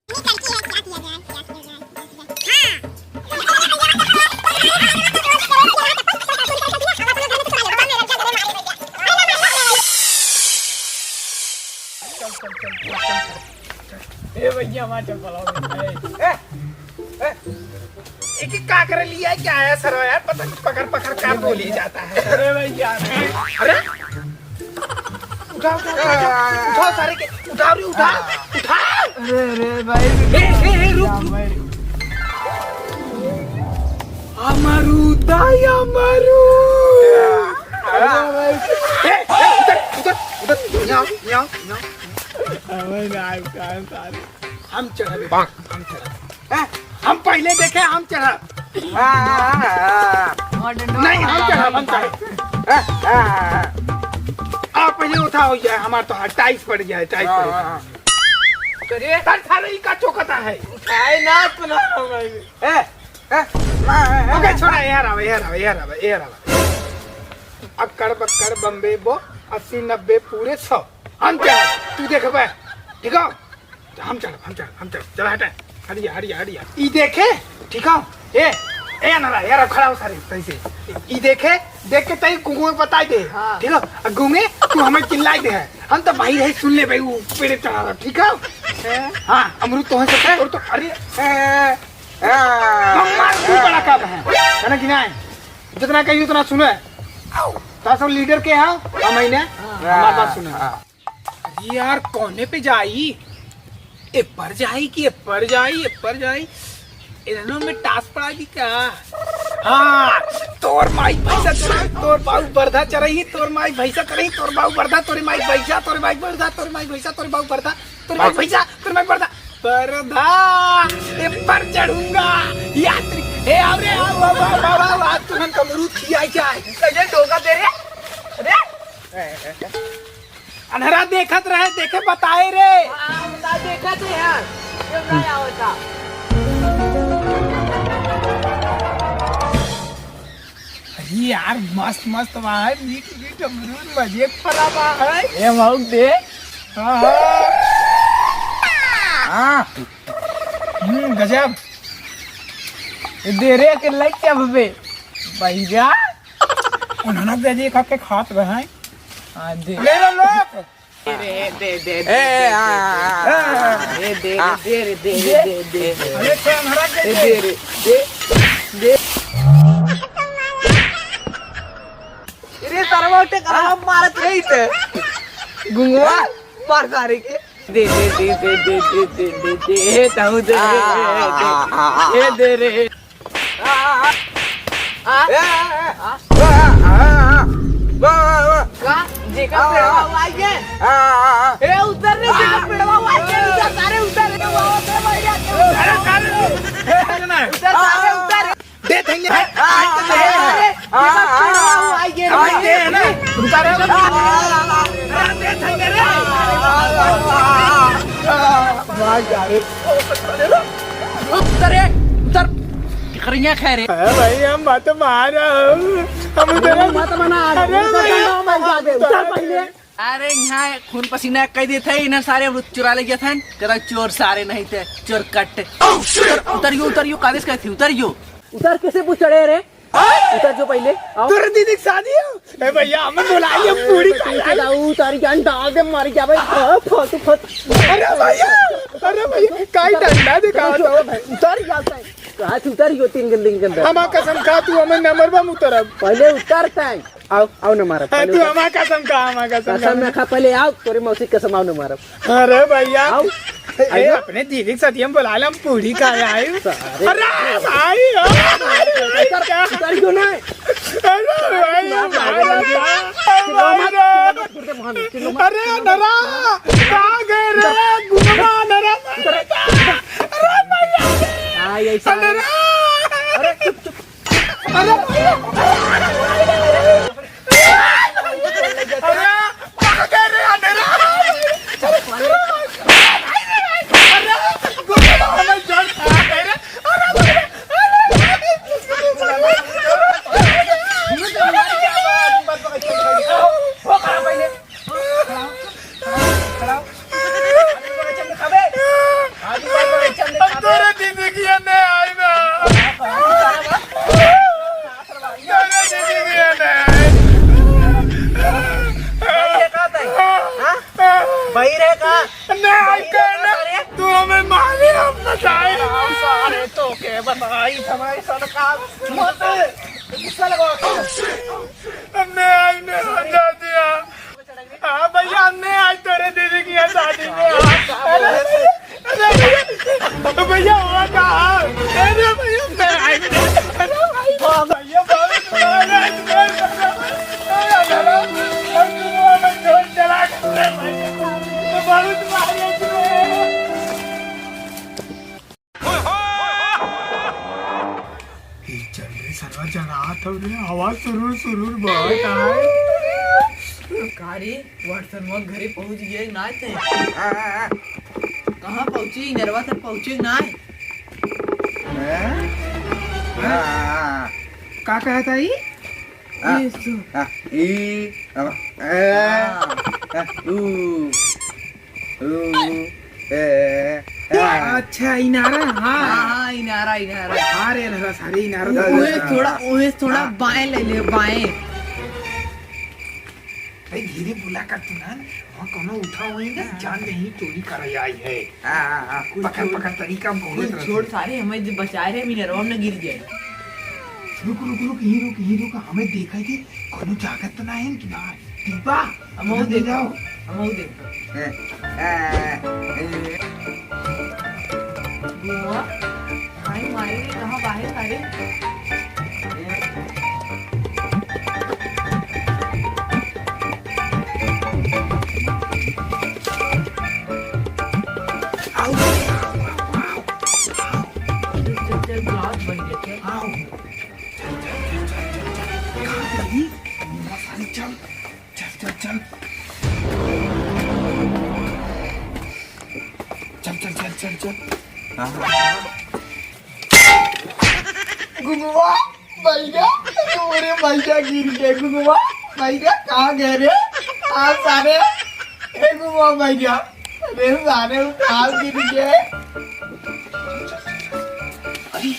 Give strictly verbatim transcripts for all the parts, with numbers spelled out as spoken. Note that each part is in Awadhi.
करके है, क्या किया जाए, क्या किया जाए, क्या किया जाए? हाँ। ए भैया, हमार चप्पल हो गया। ए, ए, ए, एक ही का करे लिया, क्या है सर यार? पता नहीं, पकड़, पकड़, क्या बोली जाता है। अरे भैया। अरे, उठाओ, उठाओ, उठाओ, उठाओ सारे के, उठाओ रे, उठाओ, उठाओ। अरे, अरे, भाई, ए, ए, ए, रुक, रुक। भाई। अमरूदा, अमरूद। अरे, भाई। ए, ए, उधर, उधर, उधर, यहाँ, यहाँ, यहाँ। अबे, ना, सारे। हम चढ़ब, हम चढ़ब। हैं? हम पहिले देखे, हम चढ़ब। आ, आ, आ, आ। नहीं, हम चढ़ब, हम चढ़ब। आ, आ, आ। आ, पहिले उठाओ, ये हमार तो हाथ टाइट पड़ गया है, टाइट पड़ गया है। हाँ, हाँ। अरे, तर थारे ई का चौकता है? उठाए ना अपना हमारे। ए, ए, आ, आ, आ। ओके, छोड़ा, यार आवे, यार आवे, यार आवे, यार आवे। अक्कड़ बक्कड़ बम्बे बो, अस्सी नब्बे पूरे सौ। हम चढ़ब, तू देखबे, ठीक है? हम चढ़ब, हम चढ़ब, हम चढ़ब, चला हटे, हटिया, हटिया, हटिया। ई देखे, ठीक है? ए, ए अनरा, यार, अब खड़ा हो सारे, तैसे। ई देखे, देख के तई गुंगू में बताई दे, हाँ। ठीक है? आ गुंगे, तू हमें चिल्लाई दे है। हम तो भाई रही, सुन ले भाई, वो पेड़े चढ़ा रहा, ठीक है? हैं? हाँ, अमरूद तो है, सब और तो, अरे, ए, ए, मम्मा, तू बड़ा काम है, है ना कि नहीं? जितना कही उतना सुने। ता सब लीडर के हाँ, हम ही ने, हमार बात सुने। हाँ। अरे यार, कौने पे जाई? ए पर जाई कि ए पर जाई, ए पर जाई? इन्हों में टास पड़ा कि का? हाँ, तोर माई भैंसा चराई, तोर बाऊ बरधा चराई, तोर माई भैंसा चराई, तोर बाऊ बरधा, तोरे माई भैंसा, तोरे माई बरधा, तोरे माई भैंसा, तोरे बाऊ बरधा, तोरे माई भैंसा, तोरे माई बरधा, बरधा, ए पर चढ़ूंगा, यात्री, ए आओ रे, आओ, आओ, आओ, आओ, आओ, आज तुरंत अमरूद खिया जाए। कैसे धोखा दे रे? अरे, अनहरा देखत रहे, देखे बताए रे। हाँ, बता, देखत रहे यार। क्यों ना आवता? अरे यार, मस्त मस्त बा है, मीठ मीठ अमरूद मजे के फरा बा है। ए मौक दे। हाँ, हाँ। हाँ। हम्म, गजब। ए दे रे के लग क्या बबे? भैया। उन्होंने दे दे खा के खात रहे। हाँ, दे। ले लो लोग। दे रे, दे, दे, ए, दे, आ, दे, आ, दे, आ, दे, आ। दे रे, दे रे, दे रे, दे, दे। अरे, तो हमारा दे ए, दे। दे रे, दे, दे। अरे, सरवा उठे, करवा मारत रही थे। गुंगवा, मार सारे के। दे, दे, दे, ए, ताऊ दे, आ, ए, दे, आ, आ, आ, आ। ए, दे रे। आ, आ, आ। आ? ए, ए, ए। आ? आ, आ, आ, आ। वाह, वाह, वाह। का? जेका आ, आ, पेड़वा आ। हुआ है ये? आ, आ, आ, आ। ए, उतर रे, जेका आ। पेड़वा हुआ है ये? उतर, सारे उतर रे, बाबा, उतर, भैया, उतर। अरे, सारे, ए, ए, ना। उतर, सारे आ, आ, उतर। दे देंगे। आ, आ, आ, अरे, आ, जेका आ, पेड़वा हुआ है ये? आ, दे ना। उतर रे। आ, आ, आ, आ। अरे, दे देंगे रे। आ, आ, आ, आ। भाग जा रे। उतर रे, उतर। क्या करेंगे खैर है? अरे भाई, हम मत मारो। हम उधर हम मत बना। अरे उतर भाई, जाओ, हम मर जाओगे। उतर उतर। पहले। अरे यहाँ खून पसीना कह देते हैं, इन्हें सारे अमरूद चुरा ले गया था। कदा चोर सारे नहीं थे, चोर कट। Oh, shit! उतर, उतरियो, उतरियो, कागज कहती, उतरियो। उतर कैसे पूछ चढ़े रे? उतर जो पहले, आओ। तोरे दीदी की शादी है? ए भैया, हमें बुला लिया, पूरी खाई आई। उतारी जान डाल दे, मर गया भाई। हाँ, फालतू, फालतू। अरे भैया, अरे भैया, काई डंडा दिखाओ तो। उतर जाता है। कहाँ से उतर गयो तीन दिन के अंदर? हमार कसम खा, तू हमें नंबर बम उतरब। पहले उतर तैं। आओ, आओ न मारब, हाँ, पहले तू उतर। हमार कसम खा, हमार कसम कसम खा। न खा, पहले आओ, तोरे मौसी कसम, आओ न मारब। अरे भैया, आओ। ए, आइए। अपने दीदी के साथ हम बुला ले, हम पूरी खाए आए। सारे अरे भाई, ओ भाई, उतर, क्या? उतर क्यों ना? अरे भाई, ओ भाई, ओ भाई, ओ भाई। अरे नरा, कहाँ गए रे? गुनवा नरा, अरे भैया। हाँ, यही सारे। अरे नरा। अरे चुप, चुप। अरे, अरे, कहाँ गए रे अंधेरा? अरे, गोविंद, हमें जड़ खा गए रे। अरे, अरे, हो, खड़ा पहले। खड़ा, खड़ा। के बताई हमारी सरकार मत गुस्सा लगा। हमने आई ने बचा दिया। हाँ भैया, हमने आज तोरे दीदी की यहाँ शादी में आ। अरे, अरे भैया, अरे भैया, हुआ का? अरे भैया, मैं आई नहीं। अरे भैया, बहुत मारा, अरे, अरे, अरे, बहुत मारा तुम्हें। ई चल रे सरवा, जनात हो रे, हवा सुरूर सुरूर बहत आए। का रे, वाटसन वा घरे पहुँच गया ना थे? कहाँ पहुँची? नरवा तक पहुँचे ना है? हैं? हाँ। का कहत आई? आ, ई, आ, ए, हाँ। आ, ऊ, ऊ, ए, ए, आ। अच्छा, इनारा, हाँ। हाँ, हाँ, इनारा, इनारा। हाँ रे, लहरा सारे इनारा उ-, उहे थोड़ा, उहे थोड़ा हाँ। बाएं ले ले, बाएं। भाई, धीरे बोला कर तू ना, वहाँ कोनो उठा हुई ना, हाँ। जान नहीं चोरी कर आई है। हाँ, हाँ, हाँ। कुछ पकड़, छोड़, पकड़, तरीका हम कुछ छोड़, सारे हमें जो बचा रहे, मिनरवा में गिर गए। रुक, रुक, रुक, यहीं रुक, यहीं रुक, हमें देखा कि कोनो जागत तो ना है कि ना। ठीक बा? हम वो देखो, जाओ। हम वो देखो। ए, ए, ए। बुआ, भाई मारे, कहाँ बाहर सारे? आओ, आओ, आओ, आओ। चल, चल, चल, ग्लास बन गया, चल। आओ। चल, चल, चल, चल, चल, चल। कहाँ गई? सारी चल। चल, चल, चल। चल, चल, चल, चल, चल। हाँ, हाँ, हाँ। गुंगवा, भैया, अरे भैया गिर गए, गुंगवा, भैया कहाँ गए रे? हाँ सारे, ए गुंगवा भैया, अरे सारे वो कहाँ गिर गए? अरे,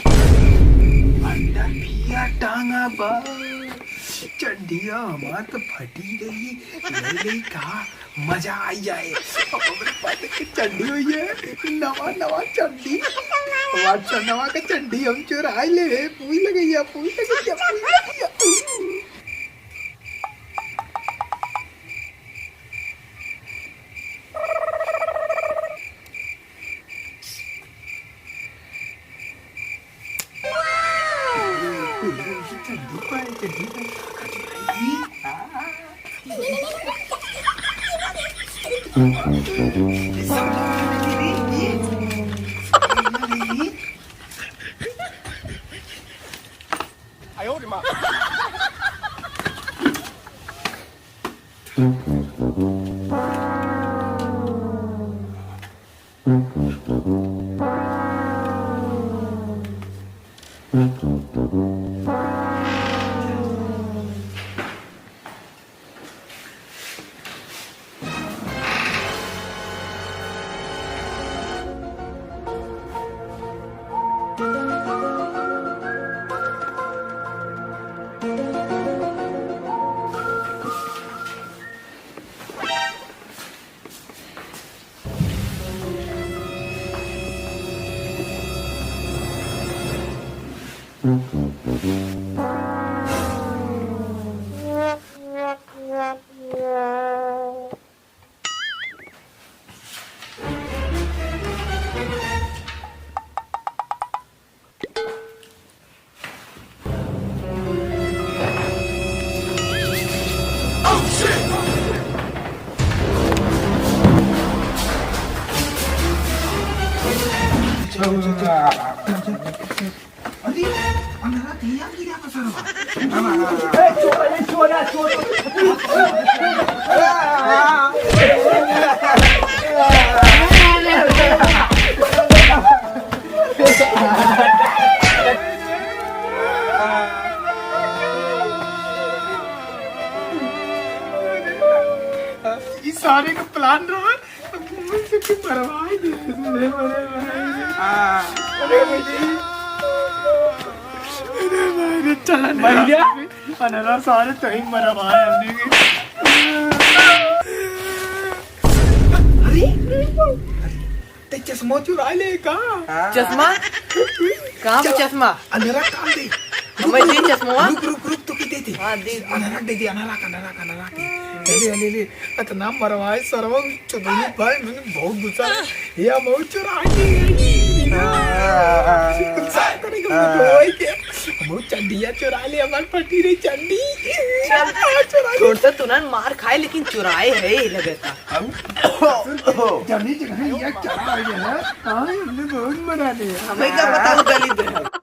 अंडा पिया टांगा बा। चड्डिया हमार तो फटी रही, ले ले का मजा आई जाए। अब हमरे पास के चड्डी हुई है, नवा नवा चड्डी, वाटसन नवा के चड्डी हम चोराई ले रे, पूछ लगैया, पूछ लगैया, पूछ लगैया। अरे, अंधरा धिया गिरा का सरवा। ए, चोर, ए, चोर, ए, चोर। ई सारे का plan रहा, मुझसे की मरवाई दे, मरे, मरे, मरे। हाँ। अरे भैया। अरे भाई रे, चला नहीं भैया। रहा। अनरा सारे तो ही मरवाए हमने के। अरे, अरे, ते चल, चश्मा चुरा ले का? हाँ। चश्मा? कहाँ पे चश्मा? अंधरा काल दे। हमें दे चश्मा। रुक, रुक, रुक, तो की दे दे। हाँ, दे, दे। अंधरा दे दे, अंधरा का, अंधरा का, अंधरा के। ले, ले, ले, ले। इतना मरवाए सरवा, चुदनी भाई, मैंने बहुत गुस्सा है। ये हम चुरा के, हाँ। गुस्सा करेगा, हाँ। वो भाई के। हम चड्डिया चुरा ले, हमार फटी रही चड्डी। चल, चुरा ले। छोड़ तो तू ना मार खाए, लेकिन चुराए है ये लगे था। जमीन जगह ये चुरा ले, हाँ? हाँ, हमने बहुत मरा ले। हमें क्या पता वो दलिद्र है।